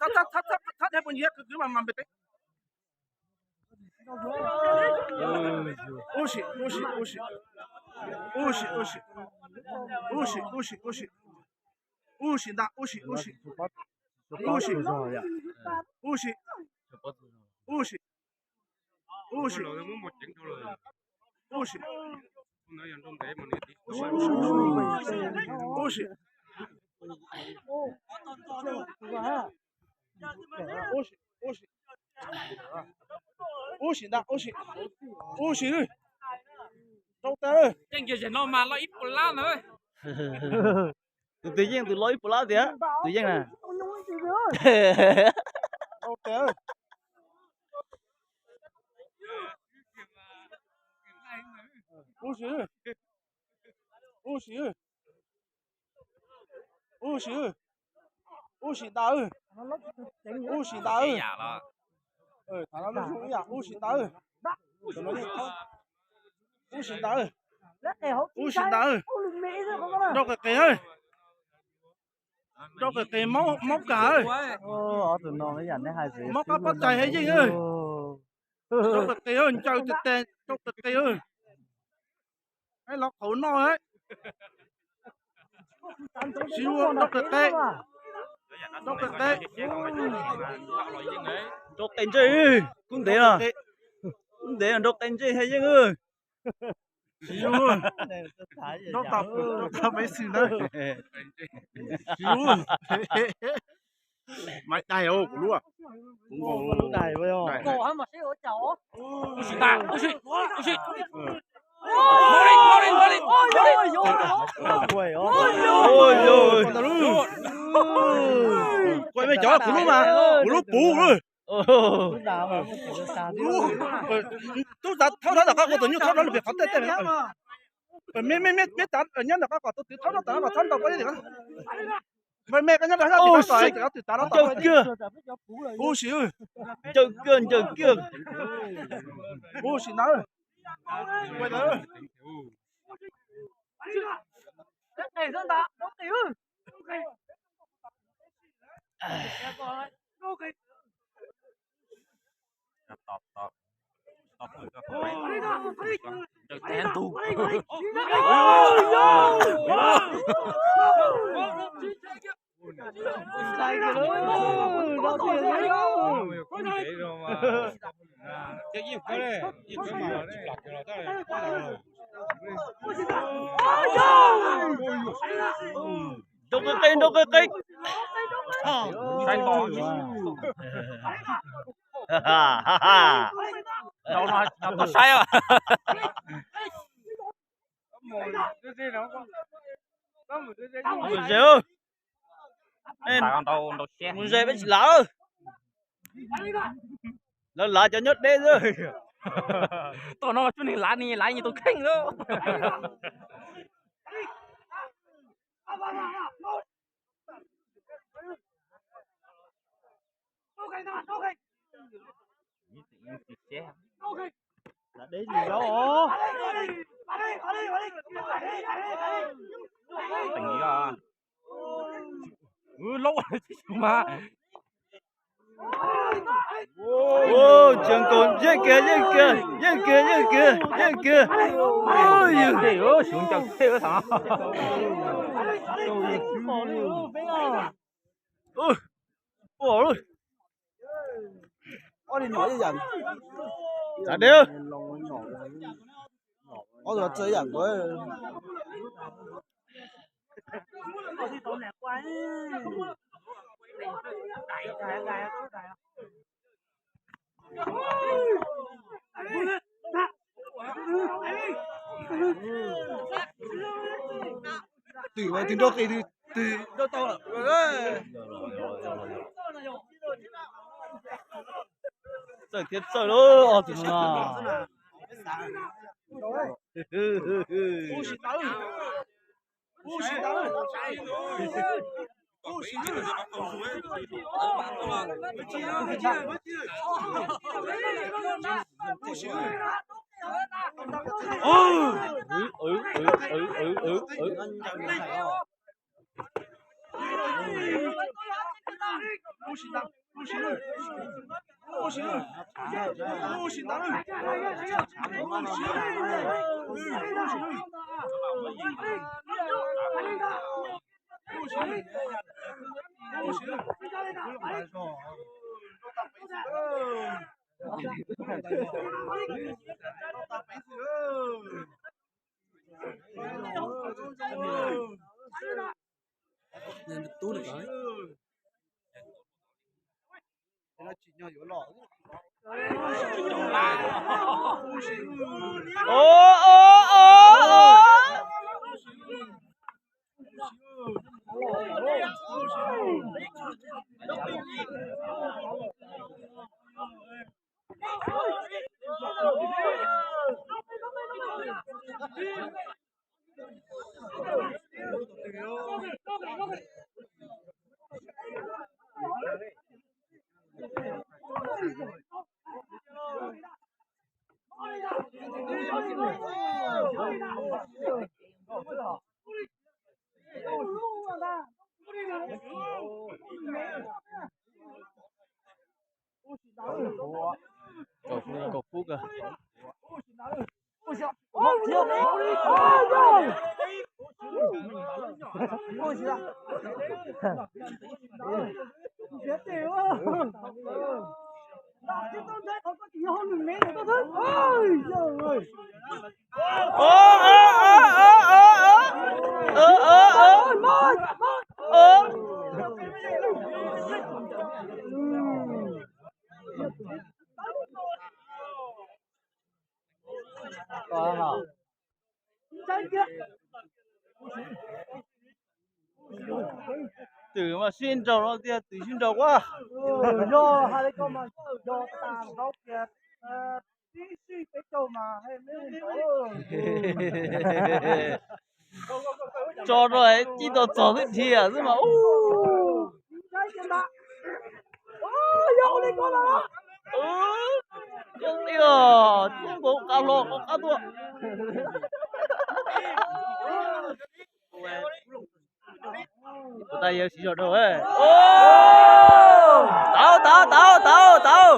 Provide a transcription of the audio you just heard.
Thab, thab, thab, thab, thab, thab, pos nyiav kwv kwv mas mas npe teb. Ub sim, ub sim, ub sim. Ub sim, ub sim, ub sim, ub sim. Ub sim nta, ub sim, ub sim. Ub sim, ub sim, ub sim, ub sim, ub sim, ub sim, ub sim, ub sim, ub sim, ub sim nta, ub sim, ub sim. Rau tas. Yeej yog zaum no mas loj ib puas lab ntawd. Tus twg yeej tus loj ib puas lab tiag? Tus yeej na. Rau tas. Ub sim, ub sim, ub sim, ub sim nta, ub sim nta. Ub sim nta, ub sim nta, ub sim nta. Nrau qis qis, nrau qis qis, maub kag. Maub qab pob tsaig hab yeej. Nrau qis qis, ncaws tes tes, nrau qis qis. Los qhauv noj. Tsis ua, nrau qis qis, nrau qis qis. Nrau qis ntsej, kub ntev no, kub ntev no nrau qis ntsej hab yeej. Tsis ua, nrau tas pem xwm ntawd. Tsis ua. Maiv daig os kuv lub. Kuv nkaus lub daig. Kuv mej cov kuv lub mas, kuv lub puv. Tub tav thaub rov tom qab ua tus nyuj thaub rov lug pem qhov tej tej. Mej mej mej tav nyob ntawm qab kom tus twg thaub rov tom qab kom thaub ntaus pob zeb. Mej mej koj nyob rau sab tim no kom cov twg tav rov tom. Ncaws kiag, ncaws kiag, ncaws kiag. Huv si ntawd. Nrau qis qis, nrau qis qis. Tau saib. Mus ze, mus ze peb tsis lav. Lawv lav cov nyob deb xwb. Tom no tsuas nws lav, nws lav nws tus kheej xwb. Laub, tseem nkaus, yeej kiag, yeej kiag, yeej kiag, yeej kiag, yeej kiag, yeej kiag. Xyov ncaws tej thaum. Ob tug txawj ib yam nkaus. Twm mas twg nrau qis twg nrau tau lawm. Txawj thiab txawj lauj, ob tug no. Kaum kub, kaum kub kawg. Twm mas sib nraus no tiag, twm sib nraus quaj. Yog hais li ko mas yog tas ntau kiag, tib sij peb caug mas. Tso rau cib tau txog twb dhia xwb mas. Yog li os, tub nkaus qab hlo qab tuaj. Ua tas yawg siv zog rau. Tau, tau, tau, tau, tau.